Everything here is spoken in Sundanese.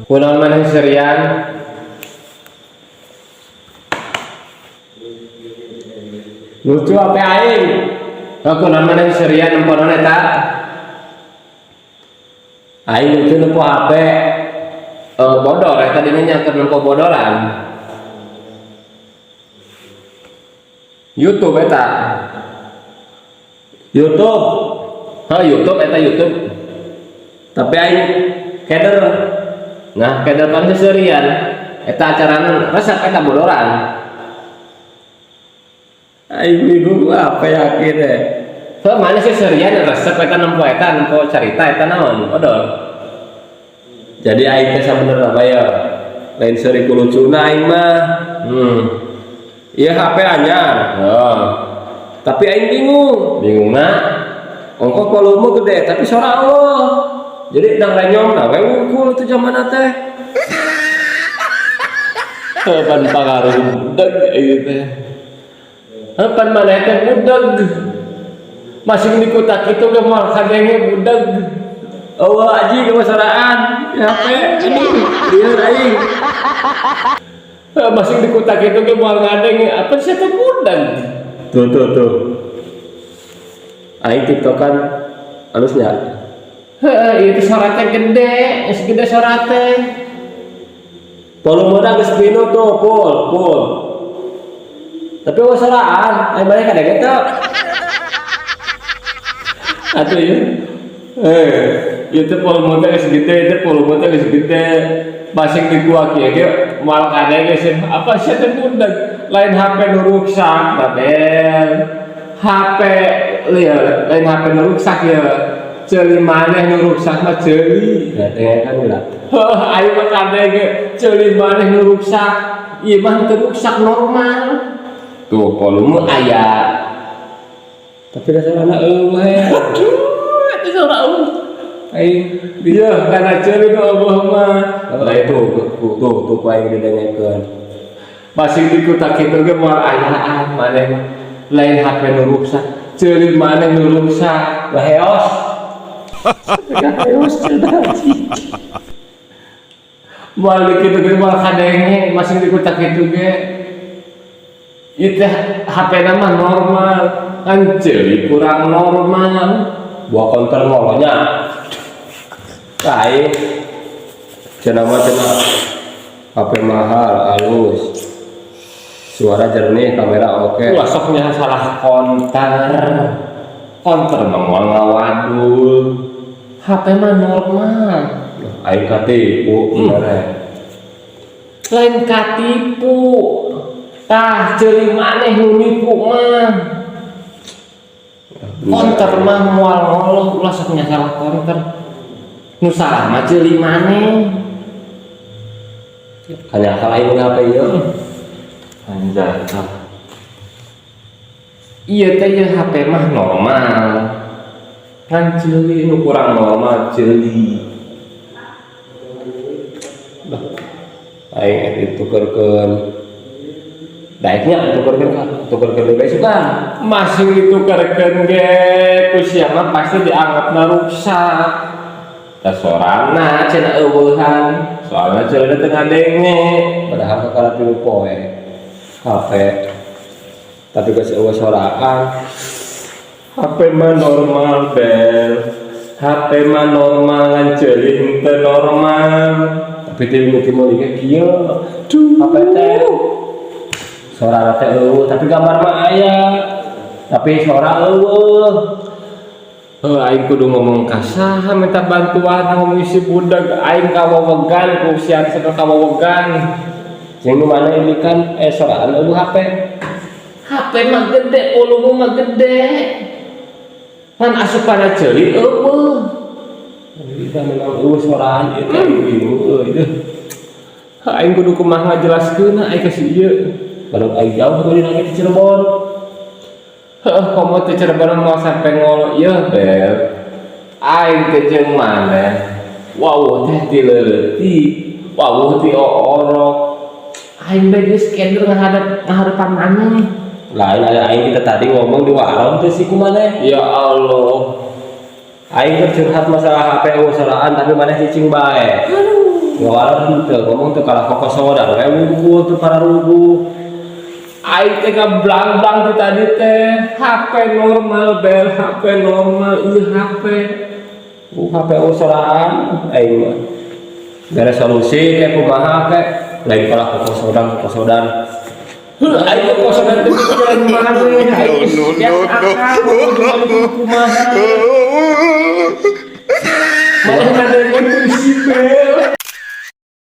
Kunaon maneh seurian? Lucu apa aing? Oh, kunaon maneh seurian nemponon eta? Aing lucu nempo HP. Bodor eta dina nya keur nempo bodoran. YouTube eta. YouTube. Hah, YouTube eta YouTube. Tapi aing keder. Nah, keder pan seurian. Eta acarana resep eta bodoran. Aing bingung apa yakin deh. Heuh, mana sih seurian resep eta nempo carita eta naon? Bodor. Jadi aing teh sabenerna mah ya lain seuri ku lucuna aing mah. Ieu HP anyar. Oh, Tapi aing bingung. Bingungna. Ongkoh volume gede tapi suara eueuh. Jadi dang renyong na we wungkul itu zamanna teh. Heuh, pan pangaruh budak ieu teh. Heuh, pan maneh teh budak. Masing dikutak kitu ge moal kadenge budak. Eueuh aji kemasaraan HP. Aduh, lieur aing. Heuh, masing dikutak kitu ge moal ngadenge. Apa sih teh budak? Tuh tuh tuh. Aing tiktokan halusnya. Heuh, ieu teh suara teh gede, geus gede suara teh. Volumena geus pinuh tuh, full, full. Tapi eueuh soraan, aing maneh kadenge teu? Atuh ieu. Ieu teh volume teh geus gede, teh volume teh geus gede. Masing dikuak ieu ge moal kadenge sih. Apa sih teh budak? Lain HP nu ruksak, Babel. HP lieu, lain HP nu ruksak ieu. Ceuli maneh nu ruksak mah ceuli. Ya teh kan ulah. Heuh, aing mah kadenge ceuli maneh nu ruksak. Ieu mah teu ruksak normal. Tuh volume aya. Tapi dasarna eueuh we. Aduh, eta suara eueuh. Aing Iya, karena ceuli nu eueuh mah. Lah itu tuh tuh tuh ku aing didengekeun. Masing dikutak kitu ge moal ayaan maneh mah. Lain HP nu ruksak, ceuli maneh nu ruksak. Lah heos. Heos cenah. Moal dikitu ge moal kadenge, masing dikutak kitu ge. Ieu teh HP-na mah normal, kan ceuli kurang normal. Buah konter ngolonya. Lain. Cenah mah cenah HP mahal, halus. Suara jernih, kamera oke. Ulah sok nya salah konter. Konter mah moal ngawadul. HP mah normal. Aing katipu bener. Lain katipu. Tah ceuli maneh nu nipu mah. Konter mah moal ngoloh, ulah sok nya salah konter. Nu salah mah ceuli maneh. Hanya akal aing meuli HP ieu. Anjay. Iya teh ieu HP mah normal. Kan ceuli nu kurang normal ceuli. Bah, aing ditukerkeun. Daeknya tukerkeun ka, tukerkeun deui suka. Masing ditukerkeun ge ku sia mah pasti dianggapna ruksak. Da sorana cenah eueuhan, soalna ceulina teu ngadenge. Padahal kakara 3 poe. HP. Tapi geus eueuh soraan. HP mah normal, Bel. HP mah normal ngan ceuli henteu normal. Tapi teh mimiti meuli ge kieu. Duh. HP teh suara teh eueuh, tapi gambar mah aya. Tapi suara eueuh. Heuh, aing kudu ngomong ka saha minta bantuan ngomong si budak aing kawawegan ku sia sampe kawawegan. Jeung nu mana ini kan soraan eueuh HP. HP mah gede, volume mah gede. Ngan asupana ceuli eueuh. Kita memang eueuh soraan ieu teh bingung euy deuh. Aing kudu kumaha ngajelaskeun aing ka si ieu. Baru aing jauh kudu dina di Cirebon. Heuh, komo teh Cirebon moal sampe ngolo ieu, Bel. Aing teh jeung maneh. Wawuh teh ti leutik, wawuh ti oorok. Aing bae geus keder ngahadap ngaharepan maneh. Lain aya aing kita tadi ngomong di warung teh si kumaneh. Ya Allah. Aing keur curhat masalah HP sorangan, tapi maneh cicing bae. Ngawaler henteu, ngomong teu kalah kokosodan we wungkul teu pararuguh. Aing teh ngablang-blang ti tadi teh HP normal bel, HP normal ieu HP. HP sorangan aing mah. Bere solusi kayak kumaha kek, lain kalah kokosodan kokosodan. Heuh, aing kokosodan teh pikiran maneh, aing geus No, no, akal kumaha. Maneh ngadeureuh.